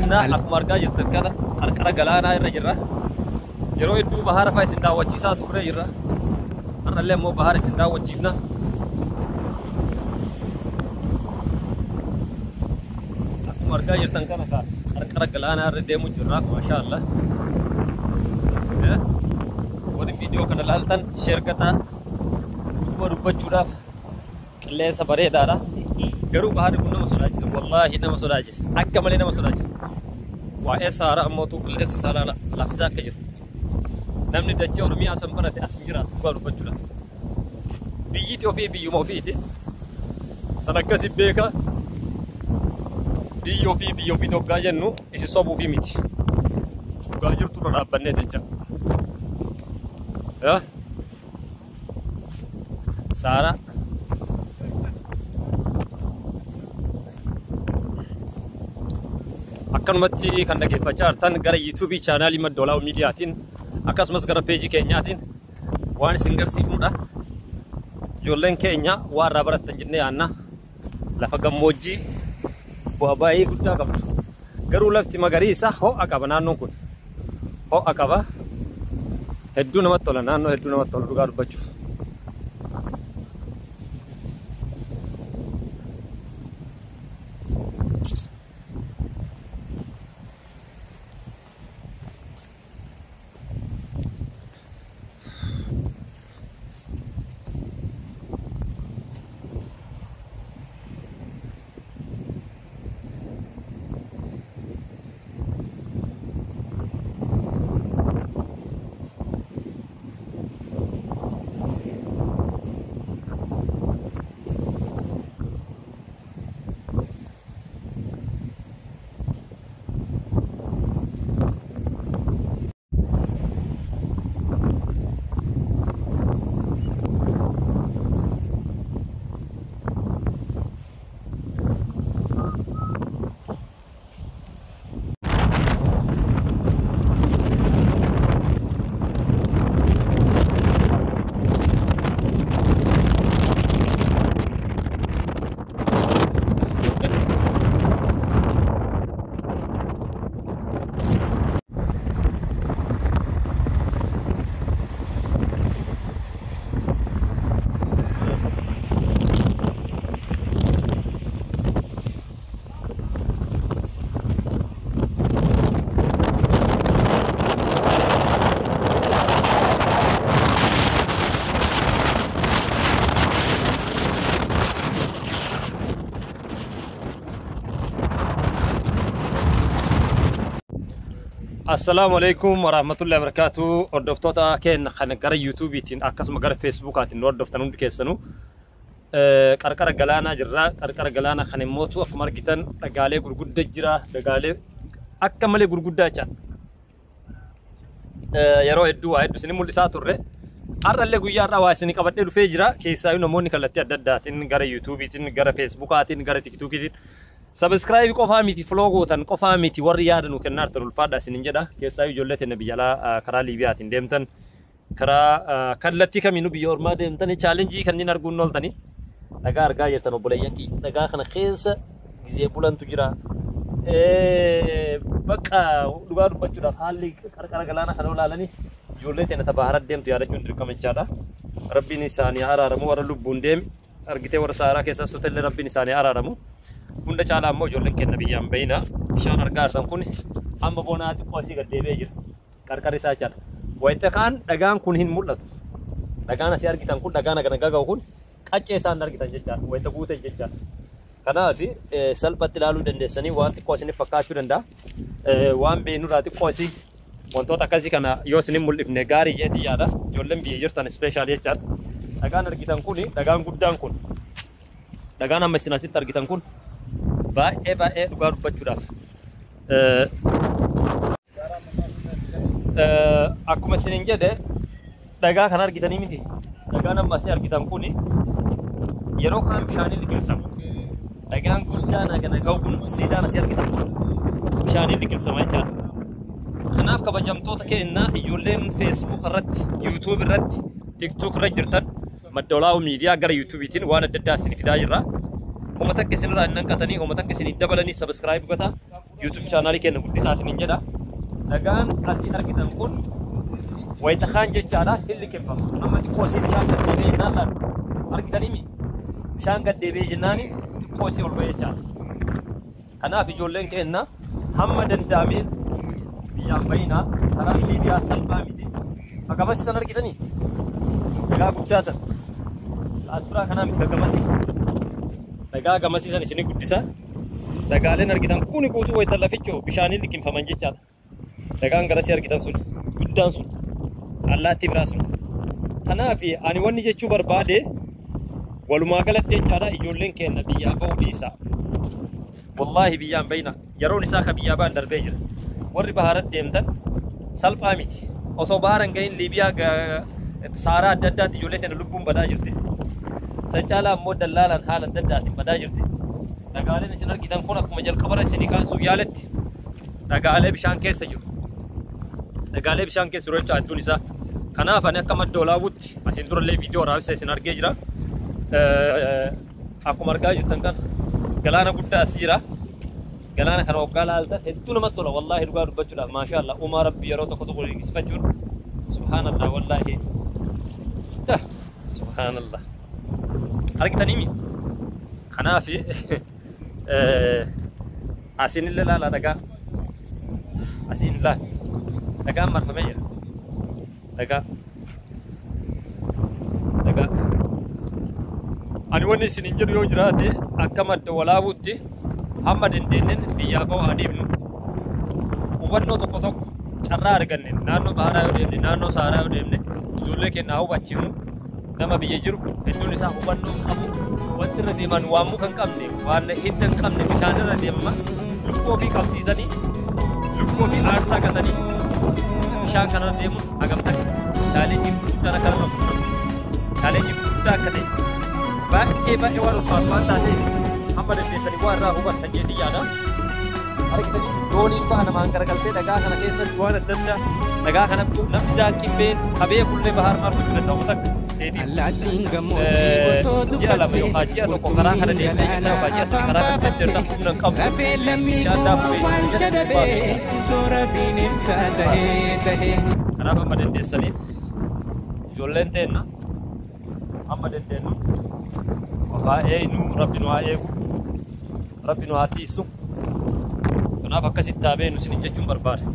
Keenna akkuma argaa jirtan kana qarqara galaanaa irra jirra. Yeroo hedduu bahara fa'aa isin daawwachiisaa turre jirra. Har'allee immoo bahara isin daawwachiifna. Akkuma argaa jirtan kana qarqara galaanaa irra deemu jirra. Maashaa Allah. Warri viidiyoo kana ilaaltan share gataa dhuguma dubbachuudhaaf qilleensa bareedaadha. Garuu baharri kun nama sodaachisa. Wallaahi nama sodaachisa. Akka malee nama sodaachisa. Waa'ee Saaraa ammoo qilleensa isaa ilaala. Lafisaa akka jiru. Namni dachee Oromiyaa san barate as hin jiraatu dhugaa dubbachuudhaaf. Biyyiti ofii biyyuma ofiiti. San akkasi beeka. Biyyi ofii biyya ofii hoggaa jennu isin sobuufii miti. Dhugaa jirtu irra dhaabbannee jecha. Saaraa. Akkanumatti kan dhaggeeffachaa jirtan gara YouTube chaanaalii Madda Walaabuu Miidiyaatiin akkasumas gara peejii keenyaatiin waan isin garsiifnudha. Ijoolleen keenya waan irraa barattan jennee yaanna. Lafa gammoojjii bu'aa baay'ee guddaa qabdu. Garuu lafti magariisa ho'a qaba naannoon kun. Ho'a qaba. Hedduu namatti tola naannoo hedduu namatti tola dhugaa dubbachuuf. Assalaamu alaikum warahmatullahi wabarakatuh. Hordoftoota keenya kan gara YouTube'tiin akkasuma gara Facebook'aatiin nu hordoftan hundi keessanuu qarqara galaanaa jirra. Qarqara galaanaa kan immoo akkuma argitan dhagaalee gurguddaa jira. Dhagaalee akka malee gurguddaa jecha. Yeroo hedduu waa hedduu isin mul'isaa turre. Har'allee guyyaa har'aa waa isin qabadhee dhufee jira. Keessaayyuu namoonni kallattii adda addaatiin gara YouTube'tiin, gara Facebook'aatiin, gara TikTok'tiin Subscribe qofaa miti follow gootan qofaa miti warri yaada nu kennaa jirtan ulfaadha isinin jedha. Keessaayyuu ijoollee teenya biyya alaa karaa Liibiyaatiin deemtan karaa kallattii kamiinuu biyya ormaa deemtanii challenge kanneen arguun ooltanii dhagaa argaa jirtan obboleeyyan kiyya. Dhagaa kana keessa gizee bulantu jira. Bakka dhugaa dubbachuudhaaf haalli qarqara galaana kana ilaalanii ijoollee teenya bahara deemtu yaadachuun dirqama jechaadha. Rabbiin isaanii araaramu warra lubbuun deeme argitee warra saaraa keessaa sotellee rabbiin isaanii araaramu. Hunda caalaa immoo ijoolleen keenya biyyaan bayina. Bishaan argaa jirtan kun amma bonaa xiqqoo asii gad deebi'ee jira. Qarqarri isaa jechaadha. Wayita kaan dhagaan kun hin mul'atu. Dhagaan asii argitan kun dhagaan hagana gaga'u kun qaccee isaan argitan jechaadha. Wayita guute jechaadha. Kanaaf salphatti ilaaluu dandeessanii waan xiqqoo isiniif fakkaachuu danda'a. Waan beeknurraa xiqqoo asii wantoota akkasii kana yoo isinin mul'ifne gaarii jeetii yaada. Ijoolleen biyya jirtan special jechaadha. Dhagaan argitan kun dhagaan guddaan kun dhagaan amma isin asitti argitan kun baay'ee baay'ee dhugaa dubbachuudhaaf akkuma isinin jedhe dhagaa kana argitanii miti. Dhagaan amma asii argitan kun yeroo kaan bishaanii liqimsama. Dhagaan guddaan hagana ga'u kun siidaan asii argitan kun bishaanii liqimsama jechaadha. Kanaaf kabajamtoota keenya ijoolleen Facebook irratti, YouTube irratti, TikTok irra jirtan Madda Walaabuu Miidiyaa gara YouTube'tiin waan adda addaa isin fidaa jirra. Homa takka isinirraa hin hanqatanii, homa takka isin dabalanii subscribe godhaa. YouTube chaanaalii keenya guddisaa isiniin jedha. Dhagaan asii argitan kun wayita kaan jechaadha hin liqimfama. Amma xiqqoo isii bishaan gad deebi'ee jennaan laal argitanii bishaan gad deebi'ee jennaan xiqqoo isii ol ba'ee jechaadha. Kanaaf ijoolleen keenya hamma danda'ameen biyyaan bayinaa karaa Liibiyaa salphaa miti. Gamasii san argitanii dhagaa guddaa san as biraa kanaa miti gamasii dhagaa gamasii san isinii guddisa. Dhagaaleen argitan kuni guutuu wayita lafichoo bishaaniin liqimfaman jechaadha. Dhagaan garasii argitan sun guddaan sun allaattii biraa sun. Kanaaf ani wanni jechuu barbaade walumaa galatti jechaadha ijoolleen keenya biyyaa bahuu dhiisaa. Wallaahi biyyaan bayina yeroon isaa ka biyyaa ba'an darbee jira. Warri baharatti deemtan salphaa miti. Osoo bahara hin gahin Liibiyaa saaraa adda addaatti ijoollee teenya lubbuun badaa jirti. San caalaa ammoo dallaalaan haala adda addaatiin badaa jirti. Dhagaaleen isin argitan kun akkuma jalqabarra isinii kaasuuf yaaletti dhagaalee bishaan keessa jiru. Dhagaalee bishaan keessa jiru jecha hedduun isaa. Kanaaf ani akka madda olaabuutti asiin durallee viidiyoo waraabessa isin argee jira. Akkuma argaa jirtan kan galaana guddaa as jira. Galaana kana waggaa laaltan hedduu namatti tola wallaahi dhugaa dubbachuudhaaf maashaallah uumaa rabbi yeroo tokko tokko dinqisiifachuun subhaanallah wallaahi. Subhaanallah. Argitanii mi? Kanaaf asiin illee laalaa dhagaa. Asiin laal. Dhagaan marfamee jira. Dhagaa. Dhagaa. Ani wanni isiniin jedhu yoo jiraate akka madda walaabuutti hamma dandeenyeen biyyaa ba'uu haa dhiifnu. Hubannoo tokko tokko carraa arganne naannoo baharaa yoo deemne naannoo saaraa yoo deemne ijoollee keenya haa hubachiifnu. Nama biyya jiru hedduun isaa hubannoo hin qabu. Wanti irra deeman waan muka hin qabne waan hidda hin qabne bishaan irra deemama lubbuu ofii qabsiisanii lubbuu ofii aarsaa gatanii bishaan kanarra deemuun hagam takka chaalenjii guddaan akka nama quunnamu chaalenjii guddaa akka ta'e baay'ee baay'ee waan ulfaatu waan taateef hamma dandeessanii waan irraa hubattan jedhee yaada. Argitanii dooniin fa'a namaan garagaltee dhagaa kana keessatti waan adda addaa dhagaa kana namni daakkiin been qabee kullee bahar maal gochuu danda'u takka. Allaattiin gammoojjii osoo Ji'a 2 yookaan ji'a 1 karaa kana deemtee jirta yookaan ji'a 3 karaa kana deemtee jirta humna hin qabdu. Lafee lammii Bishaan daakuu awwaalcha beeksisa si dhabee baasu. soora bineensaa tahee tahee. Kanaaf amma dandeessaniif ijoolleen teenna amma dandeenyu haa eegnu rabbi nu haa eegu rabbi nu haa tiisu. Kanaaf akkasitti haa beenu isiniin jechuun barbaada.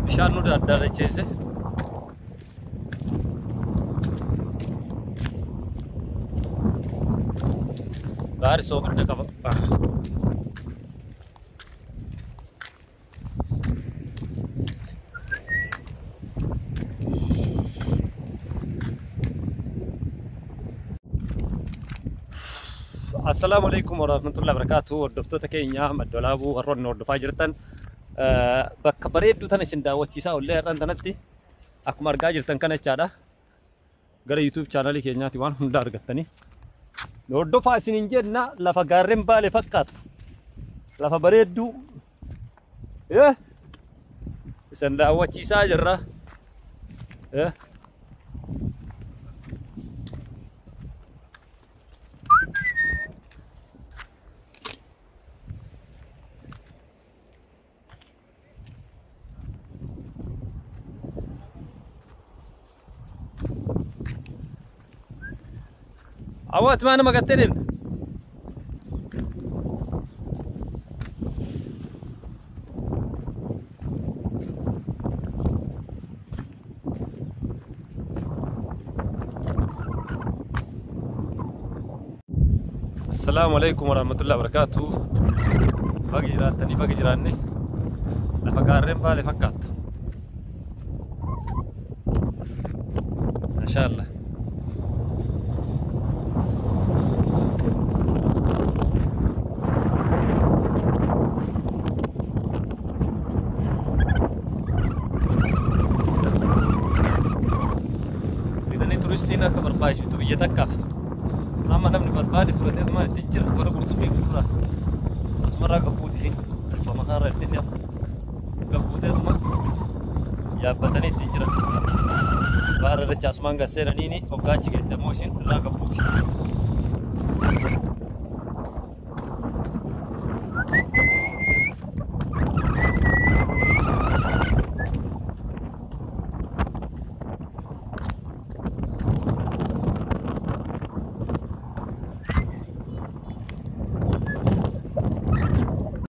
Bishaan nu daddaracheesse. Baari soogidda qaba. Assalaamu alaikum warahmatullahi wabarakatuh. Hordoftoota keenya madda walaabuu warroonni hordofaa jirtan bakka bareedduu tana isin daawwachiisaa ollee har'aan tanatti akkuma argaa jirtan kana jechaadha. Gara YouTube chaanalii keenyaatti waan hunda argattanii. Hordofaa isiniin jenna lafa gaarreen Baalee fakkaattu. Lafa bareedduu. Isin daawwachiisaa jirra. Awwaat maa nama gattee deemta? Assalaamu alaikum warahmatullahi wabarakatuh. Baga jiraattanii, baga jiraanne. Lafa gaarreen Baalee fakkaattu. Maashaallah. Bitanii turistiin akka barbaachiftu biyya takkaaf. Amma namni barbaade fudhateetuma itti jira, warra qurxummii fuuldura. Asumarraa gabbuuti isin. Makaarraa ittiin gabbuuteetuma yaabbatanii ittiin jiran. Baara irra asumaan gad seenaniini, hoggaa achi geette immoo isin irraa gabbuuti.